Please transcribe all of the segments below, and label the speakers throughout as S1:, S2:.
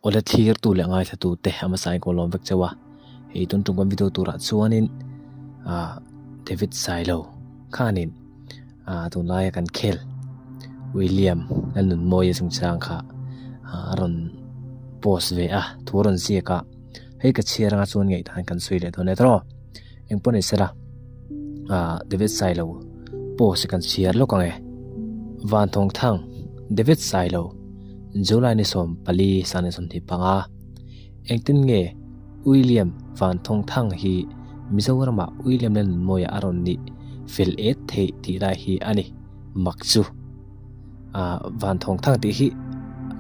S1: Awle thlirtu leh ngaithla te a hmasa in ka lawm vek chauh a, hei tun tum kan video turah chuanin ah David Sailo khanin ah tunlaia kan khel William Lalnunmawia chungchang kha a rawn post ve a thu a rawn ziak a, hei ka chhiar anga chuan ngaihdan kan sawi leh dawn e tawh engpawh ni sela ah David Sailo post hi kan chhiar lawk ang e Vanthawngthang David Sailo. July ni 14 sani 25 engtin nge William Van Thawng Thang hi Mizoramah William Lalnunmawia a rawn nih fel et theih tih lai hi a ni mak chu. Ah Van Thawng Thang tih hi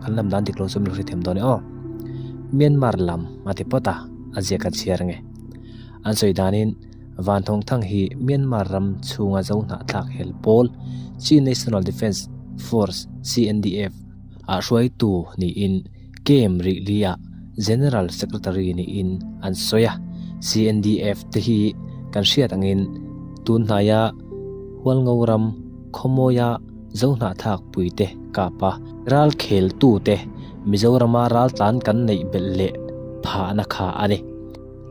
S1: kan lam dan dik lo chu min lo hrethiam dawn e aw. Myanmar lam a ti phawt a, a ziak kan chhiar ange. An sawi danin Van Thawng Thang hi Myanmar ram chhunga zo hnahthlak hel pawl Chin National Defence Force, CNDF, ah hruaitu niin Camp Rihli-ah General Secretary niin an sawi a. CNDF te hi kan hriat angin tun hnaia Hualngo ram khawmawia zo hnahthlak puite kap a, ralkheltute Mizorama raltlan kan neih belh leh phahna kha a ni.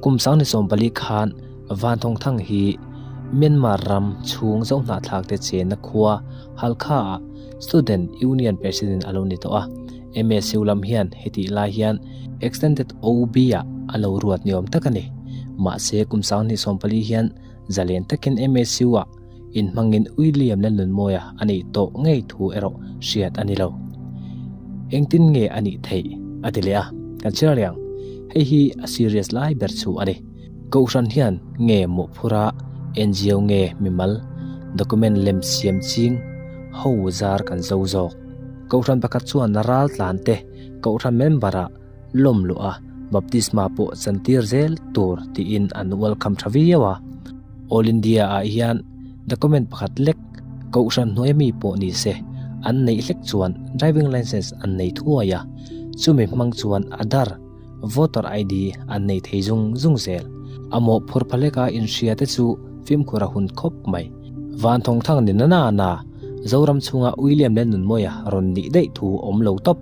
S1: Kum 2014 khan Vanthawngthang hi Myanmar ram chhung zohnahthlak te chenna khua Halkha ah Student Union President a lo ni tawh a. MSU lam hian hetih lai hian Extended OB ah a lo ruat ni awm tak a ni. Mahse kum 2014 hian zalen takin MSU ah inhmangin William Lalnunmawia a nih tawh ngei thu erawh hriat a ni lo. Engtin nge a nih theih? a ti leh a, kan chhiar leh ang. Hei hi a serious lai ber chu a ni. Kohhran hian nge mawhphura NGO nge mimal document lem siam ching ho zar kan zo zawk. Kohhran pakhat chuan ral tlan te kohhran member-ah lawm luh a, baptisma pawh chantir zel tur tiin an welcome tha viau a. All India ah hian document pakhat lek kohhran hnuai ami pawh ni se an neih hlek chuan driving license an nei thuai a, chumi hmang chuan Aadhaar, voter ID an nei thei zung zung zel. A mawhphur phaleka inhria te chu fimkhur a hun khawp mai. Van thawngthang ni na na na, Zoram chhunga William leh Nunmawia rawn nih daih thu awm lo tawp.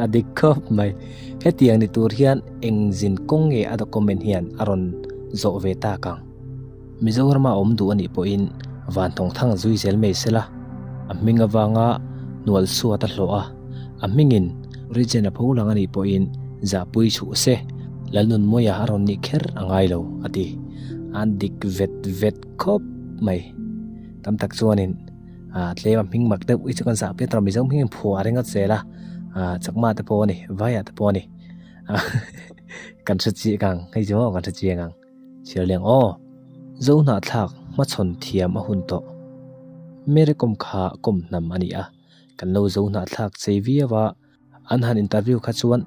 S1: A dik khawp mai. Hetiang ni tur hian eng zin kawng nge a document hian a rawn zawh ve tak ang? Mizorama awm duh a nih pawhin van thawngthang zui zel mai sela, a hming avanga hnual suat a hlawh a, a hmingin region a pho lang a nih pawhin zahpui chhuh se, Lalnunmawia a rawn nih kher a ngai lo, a ti. A dik vet vet khawp mai. Tam tak chuanin ah tlem a hming mak deuh hi chu kan zah pian tawh a, Mizo hming in phuah ringawt zel a, ah chakma te pawh a ni, Vaia te pawh a ni, kan hre chiang ang, hei chu maw kan hre chiang ang, chhiar leng aw. Zo hnahthlak hmachhawn thiam a hun tawh. Mary kawm kha kawm hnam a ni a, kan lo zo hnahthlak chei viau a, An han interview kha chuan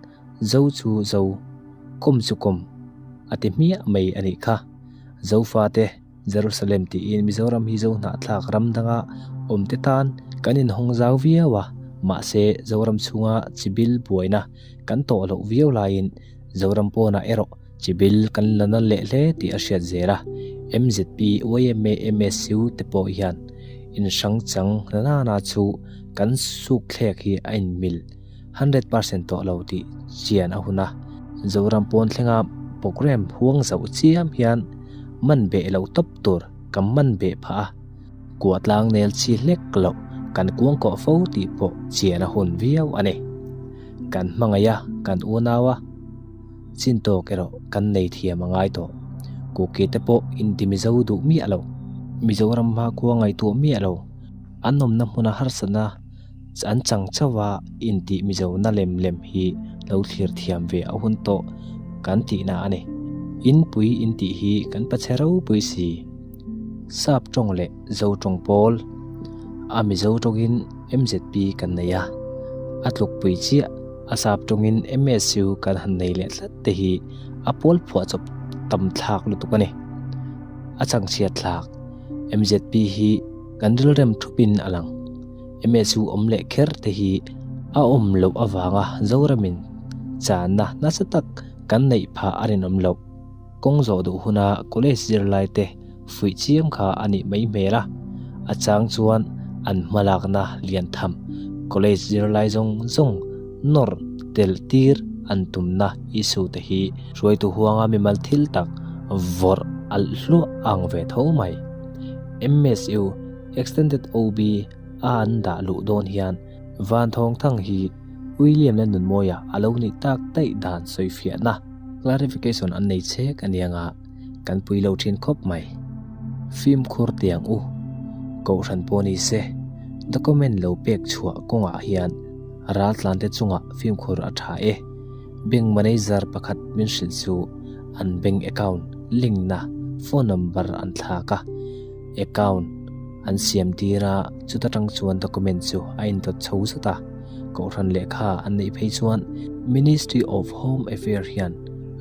S1: Zo chu Zo, kawm chu kawm a ti hmiah mai a nih kha. Zofate Jerusalem tiin Mizoram hi Zo hnahthlak ram danga awmte tan kan inhawng zau viau a, mahse Zoram chhunga chibil buaina kan tawh loh viau laiin Zoram pawnah erawh chibil kan la na leh hle tih a hriat zel a. MZP, yma, MSU te pawh hian inhrang chang na nana chu kan suk thlek hi a inmil 100% tawh lo tih chian a hun a. Zoram pawn thlenga programme huang zauh chiam hian man beh loh tawp tur kan man beh phah a, kua tlang nel chi hlek loh kan kuang kawh fo tih pawh chian a hun viau a ni. Kan hmangaih a, kan unau a, chin tawk erawh kan nei thiam a ngai tawh. Kuki te pawh inti Mizo duh miah lo, Mizoram hmakhua ngaihtuah miah lo. An awmna hmuna harsatna an chang chauh a intih Mizona lem lem hi lo thlir thiam ve a hun tawh kan tihna a ni. Inpui intih hi kan pachhe ropui si. Sap tawng leh Zo tawng pawl a Mizo tawngin MZP kan nei a, a tlukpui chiah a sap tawngin MSU kan han nei leh tlat te hi a pawl phuahchawp tam thlak lutuk a ni. A changchhiat thlak MZP hi Kan rilrem thupin a lang. MSU awm leh kher te hi a awm loh avanga Zoramin channa nasa tak kan neih phah a rinawm loh. Kawng zawh duh huna college zirlai te fuih chiam kha a nih mai hmel a, a chang chuan an hmalakna lian tham college zirlai zawng zawng nawr tel tir. an tumna issue te hi hruaitu huanga mimal thil tak vawrh alh hluah ang ve tho mai. MSU Extended OB a an dah luh dawn hian Vanthawngthang hi William leh Nunmawia a lo nih tak daih dan sawifiahna, clarification, an nei chek a nianga kan pui lo thin khawp mai. Fimkhur tiang u, Kohhran pawh ni se, document lo pek chhuah kawngah hian raltlante chungah fimkhur a tha e. Bank manager pakhat min hrilh chu an bank account link na phone number an thlak a, account an siam tir a, chuta tang chuan document chu a indawt chho zat a. Kohhran lehkha an neih phei chuan Ministry of Home Affair hian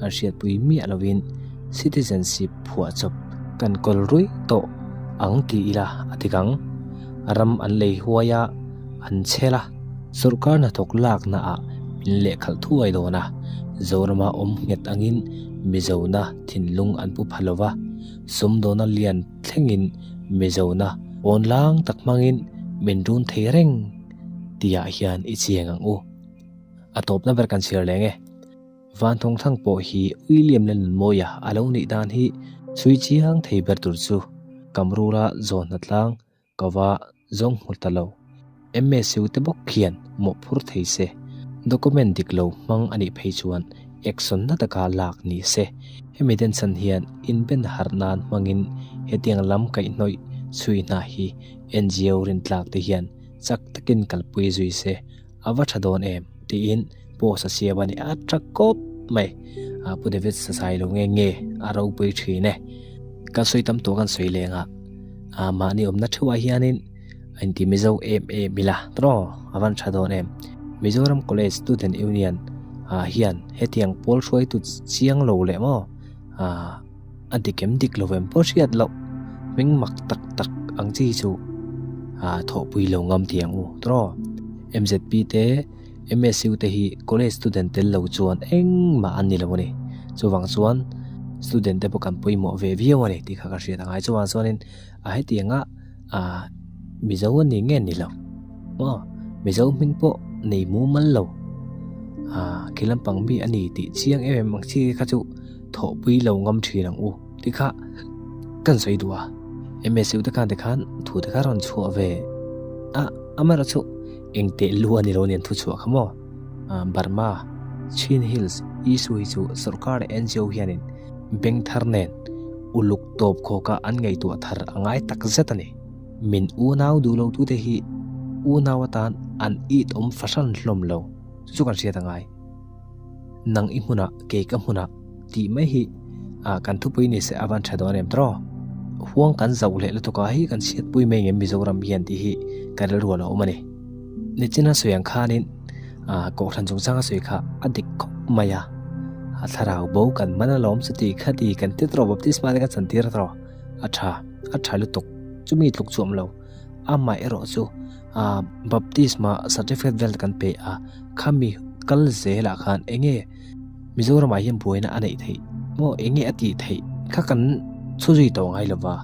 S1: an hriatpui miah lovin citizenship phuahchawp kan kawl ruih tawh ang ti ila a dik ang. Ram an lei huai a, an chhel a. Sorkar hnathawk laknaah min lehkhalh thuai dawn a, Zorama awm nghet angin Mizona thinlung an pu pha lova, sumdawna lian thlengin Mizona pawnlang tak hmangin min run thei reng tihah hian i chiang ang u. A tawpna ber kan chhiar leng e. Vanthawngthang pawh hi William Lalnunmawia a lo nih dan hi chhui chiang thei ber tur chu Kamrula zawn hnatlang ka va zawng hmu ta lo. MSU te bawk hian mawhphur thei se, document dik lo hmang a nih phei chuan action na taka lak ni se. Hemi denchhan hian inben harh nan hmangin hetiang lam kaihhnawih chhui hna hi NGO rintlak te hian chak takin kalpui zui se. A va tha dawn em? tiin post a siam a ni. A tha kawp mai. A Pu David Sasai lo nge nge a ropui thin e. Kan sawi tam tawh kan sawi leng a. A mahni awmna theuhah hianin a inti Mizo em em ila tawh a van tha dawn em? Mizoram College Student Union ah hian hetiang pawl hruaitu chiang lo leh maw a dik em dik lo em pawh hriat loh hming mak tak tak ang chi chu ah thawhpui lo ngam tih ang u tawh M_Z_P te M_S_U te hi college student tel lo chuan engmah an ni lo a ni chuvang chuan student te pawh kan pawimawh ve viau a ni tih kha ka hriat a ngai chuvang chuanin a hetiang a ah Mizo a ni nge ni lo maw Mizo hming pawh nei mumal lo ah khi lampang mi a ni tih chiang em em ang chi kha chu. Thawhpui lo ngam thin ang u tih kha kan sawi duh a. MSU te khan tikhan thu te kha rawn chhuah ve a, amaherawh chu eng teh lu a ni lo nen thu chhuah kha maw? Burma, Chin Hills issue hi chu sorkar leh NGO hianin beng thar nen uluk tawp khawka an ngaihtuah thar a ngai tak zet a ni. Min unau duh lo tute hi unau atan an it awm fahran hlawm lo chu chu kan hriat a ngai. Nang i hmunah, kei ka hmunah tih mai hi ah kan thupui ni se a van tha dawn em tawh. Huang kan zauh leh lutuk a hei kan chhiatpui mai ngem Mizoram hian tih hi ka rilru a lo awm a ni. Nichina sawi ang khanin ah Kohhran chungchanga sawi kha a dik khawp mai a, a thlarau bo kan man alawm chuti khati kan ti tawh baptisma te kan chantir tawh a tha, a tha lutuk chumi tluk chu awm lo. Amah erawh chu ah baptisma certificate vel kan pe a, khami kal zelah khan enge Mizoramah hian buaina a neih theih maw enge a tih theih kha kan chhu zui tawh ngai lova,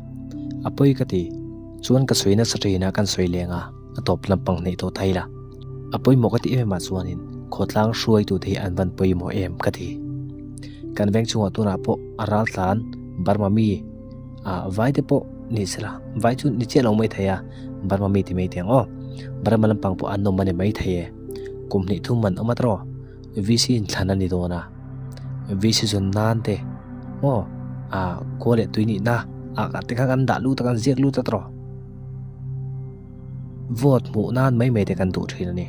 S1: a pawi ka ti. Chuan ka sawi nasa thin a kan sawi leng a, a tawp lampang hneih tawh thei la. A pawimawh ka ti em em ah chuanin khawtlang hruaitute hi an van pawimawh em ka ti. Kan veng chhungah tunah pawh a raltlan Burma mi Ah vai te pawh ni sela vai chu ni chiah lo mai thei a Burma mi ti mai teh ang aw Burma lampang pawh an awm a ni mai thei e kum hnih thum an awm a tawh VC in thlan a ni dawn a VC zawn nan te maw ah khua leh tui nih na ah te kha kan dah lut a kan ziak lut a tawh vote hmuh nan mai mai te kan duh thin a ni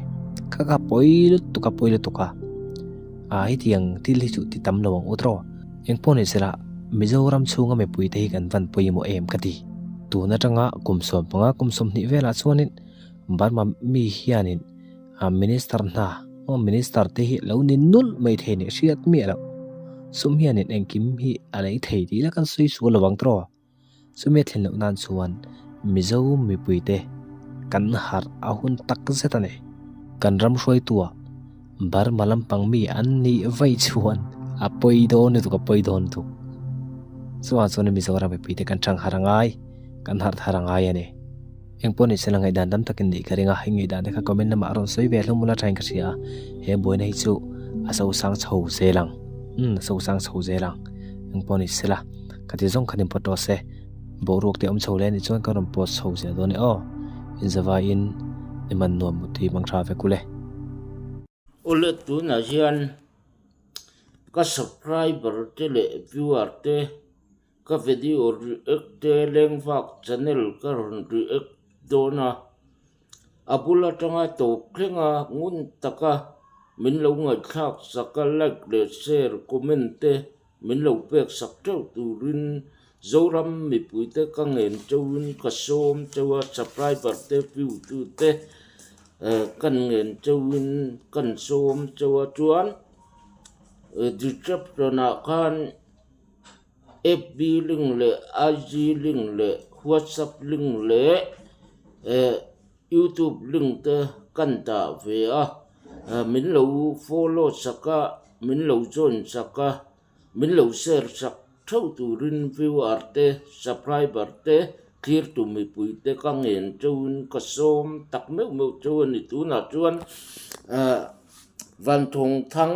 S1: kha kha pawi lutuk a pawi lutuk a. A hetiang thil hi chu ti tam lo ang u tawh. Engpawh ni sela, Mizoram chhunga mipuite hi kan van pawimawh em ka ti. Tun atanga kum 15 kum 20 velah chuanin Burma mi hianin Minister hna maw Minister te hi lo ni nulh mai thei nih hriat miah loh. Sum hianin engkim hi a lei thei tih ila kan sawi sual lo ang tawh. Chumi a thlen loh nan chuan Mizo mipuite kan harh a hun tak zet a ni. Kan ram hruaitua Burma lampang mi an nih vaih chuan a pawi dawn lutuk, a pawi dawn lutuk. Chuvang chuan Mizoram mipuite kan chang harh a ngai, kan harh thar a ngai a ni. Engpawh ni sela ngaihdan tam takin neih ka ring a, hei ngaihdan te kha comment lamah a rawn sawi ve hlawm ula thain ka hria a, he buaina hi chu. A sosang chho zel ang. Umm a sosang chho zel ang. Engpawh ni sela, ka ti zawng khan inpawt rawh se. Boruak te awm chho leh anih chuan ka rawn post chho zel dawn e aw. Inzavaiin i man nuam mutui mang tha vek ule.
S2: Awle tunah hian ka subscriber te leh viewer te ka video react te lengvak channel ka rawn react dawn a, a bul atanga tawp thleng a ngun taka min lo ngaihthlak sak a like leh share comment te min lo pek sak teuh turin Zoram mipuite ka ngen teuhin ka sawm teuh a subscriber te view tu te eh kan ngen teuhin kan sawm teuh a chuan description ah khan fb link leh ig link leh whatsapp link leh eh youtube link te kan dah ve a min lo follow sak a min lo join sak a min lo share sak theuh turin viewer te subscriber te thlir tu mipui te ka ngen teuhin ka sawm tak meuh meuh teuh a ni tunah chuan ah Vanthawng Thang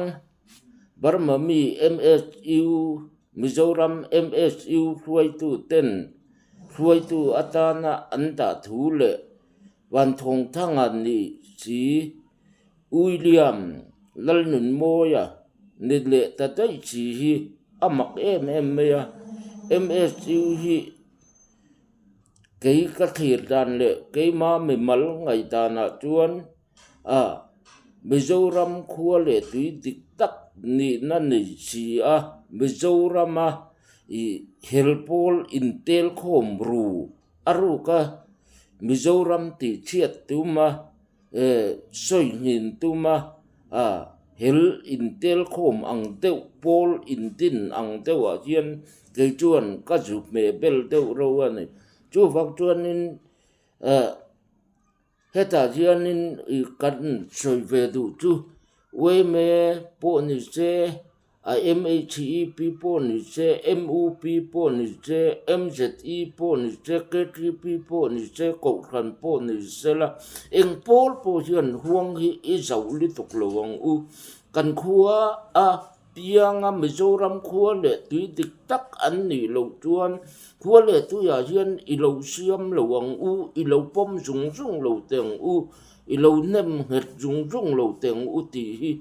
S2: Burma mi MSU Mizoram MSU hruaitu ten hruaitu atana an dah thu leh Vanthawng Thanga ni si William Lalnunmawia ni leh ta daih chi hi a mak em em mai a, MSU hi kei ka thlir dan leh keima mimal ngaihdanah chuan a Mizoram khua leh tui dik tak nihna nei si a, Mizorama ih helpawl intelkhawm ru a ruk a, Mizoram tihchhiat tuma sawi hnin tuma hel intelkhawm ang deuh pawl intin ang deuhah hian kei chuan ka zut hmeh bel deuh reuh a ni. Chuvang chuanin hetah hianin ih kan sawi ve duh chu uaime pawh ni se A MHEP pawh ni se, MUP pawh ni se, MZE pawh ni se, KTP pawh ni se, Kohhran pawh ni se la, eng pawl pawh hian huang hi i zauh lutuk lo ang u. Kan khua a pianga Mizoram khua leh tui dik tak an nih loh chuan khua leh tuiah hian i lo siam lo ang u, i lo pawm zung zung lo teh ang u. I lo hnem nghet zung zung lo teng u tih hi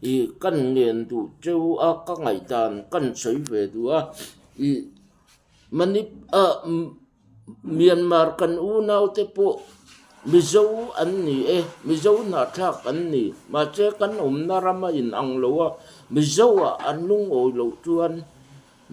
S2: i kan ngen duh cheu a, ka ngaihdan kan sawi ve duh a. I Manip ah Myanmar kan unaute pawh Mizo an ni e, Mizo hnahthlak an ni. Mahse kan awmna ram a inang lo a, Mizo ah an lungawi loh chuan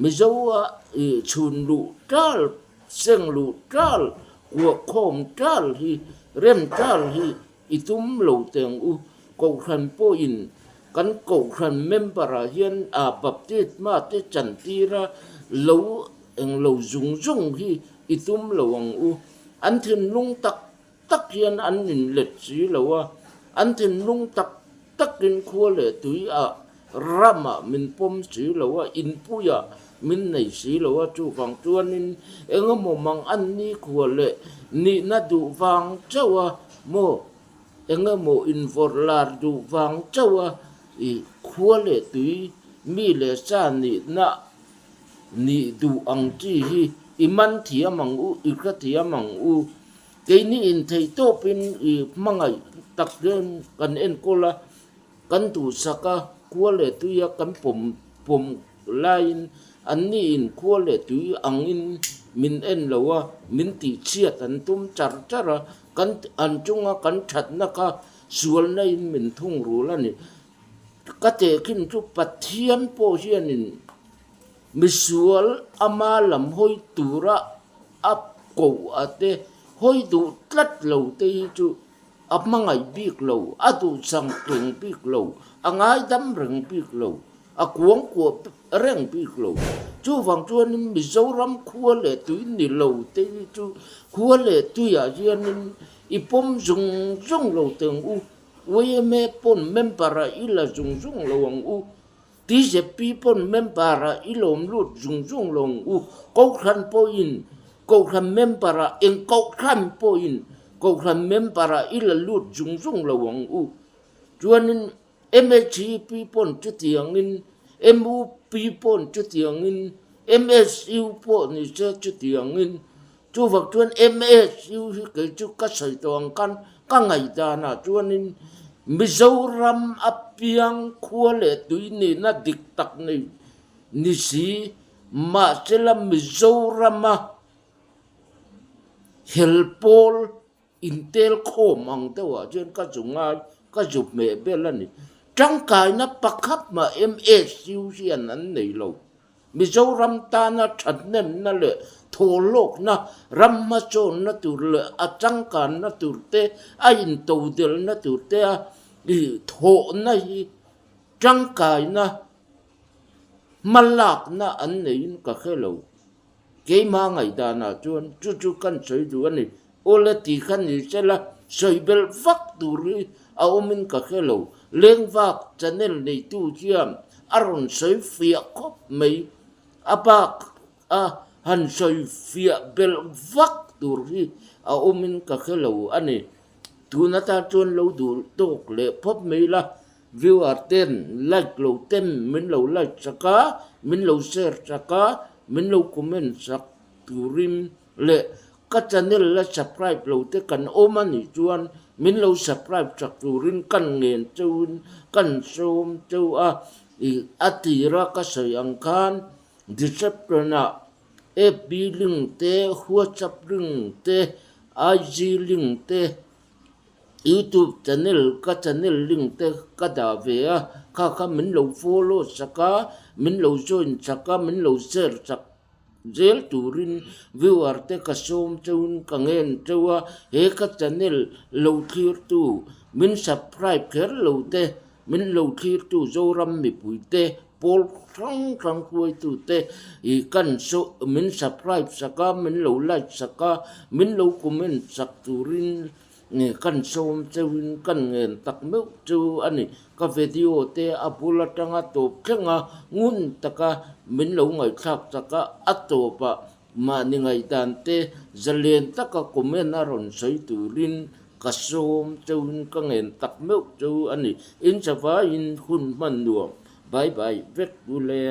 S2: Mizo ah i chhun luh tal Seng luh tal, kuah khawm tal hi rem tal hi i tum lo teng u. Kohhran pawhin kan kohhran member ah hian a baptisma te chantir a lo eng lo zung zung hi i tum lo ang u. An thinlung tak tak hian an inlet si lo a, an thinlung tak takin khua leh tui ah ramah min pawm si lo a, inpuiah min nei si lo a, chuvang chuanin engemaw mang an ni khua leh nihna duh vang chauh a maw, engemaw invawrh lar duh vang chauh a i khua leh tui mi leh sa nihna nih duh ang chi hi i man thiam ang u, i hrethiam ang u. Keini intheih tawpin i hmangaih tak hian kan enkawl a, kan duhsak a, khua leh tuia kan pawm pawm laiin anni in khua leh tui angin min en lo a, min tihchhiat an tum char char a, kan an chunga kan thatna kha sualna in min thungrul a ni. Ka tehkhin chu Pathian pawh hianin Misual ama lam hawi tura a koh a te hawi duh tlat lo te hi chu a hmangaih bik lo, a duhchang reng bik lo, a ngaidam reng bik lo, a kuangkuah reng bik lo. Chuvang chuanin Mizoram khua leh tui ni lo te hi chu khua leh tuiah hianin i pawm zung zung lo teng u, yma pawn member-ah i la zung zung lo ang u. TZP pawn member ah i lawm lut zung zung lo ang u. Kohhran pawhin Kohhran member ah eng Kohhran pawhin Kohhran member ah i la lut zung zung lo ang u. Chuanin MHEP pawn chutiangin, MUP pawn chutiangin, MSU pawh ni se chutiangin. Chuvang chuan MSU hi kei chu ka sawi tawh ang khan ka ngaihdanah chuanin Mizoram a piang khua leh tui nihna dik tak nei ni si mahsela Mizorama hel pawl intel khawm ang deuhah chuan ka zu ngai ka zu hmeh bel a ni. Tangkaina pakhat mah MSU hian an nei lo. Mizoram tana thathnemna leh thawhlawkna, ram hmasawnna tur leh a changkanna tur te, a intodelhna tur te a thawhna hi tangkaina hmalakna an neiin ka hre lo. Keimah ngaihdanah chuan chu chu kan sawi duh a ni. Awle ti kha ni sela sawi belh vak tur hi a awmin ka hre lo. Lengvak channel neitu hian a rawn sawi fiah khawp mai. A bak a han sawi fiah belh vak tur hi a awmin ka hre lo a ni. Tun atan chuan lo duh tawk leh phawp mai la, viewer ten like lo ten min lo like sak a, min lo share sak a, min lo comment sak turin leh ka channel la subscribe lo te kan awm a nih chuan min lo subscribe sak turin kan ngen cheuhin kan sawm cheu a, ih a tira ka sawi ang khan description ah FB link te, WhatsApp link te, IG link te, YouTube channel ka channel link te ka dah ve a, kha kha min lo follow sak a, min lo join sak a, min lo share sak zel turin viewer te ka sawm cheuhin ka ngen cheu a, he ka channel lo thlir tu min subscribe kher lo te Min lo thlirtu Zoram mipuite, pawl hrang hrang hruaitute i kan saw min subscribe sak a, min lo like sak a, min lo comment sak turin kan sawm cheuhin kan ngen tak meuh chu a ni. Ka video te a bul atanga tawp thleng a, ngun taka min lo ngaihthlak chak a, a tawpah Mahni ngaihdan te zalen taka comment a rawn sawi turin ka sawm cheuhin ka ngen tak meuh cheu a ni. In chavaiin hun hman nuam. Bye bye vek u le.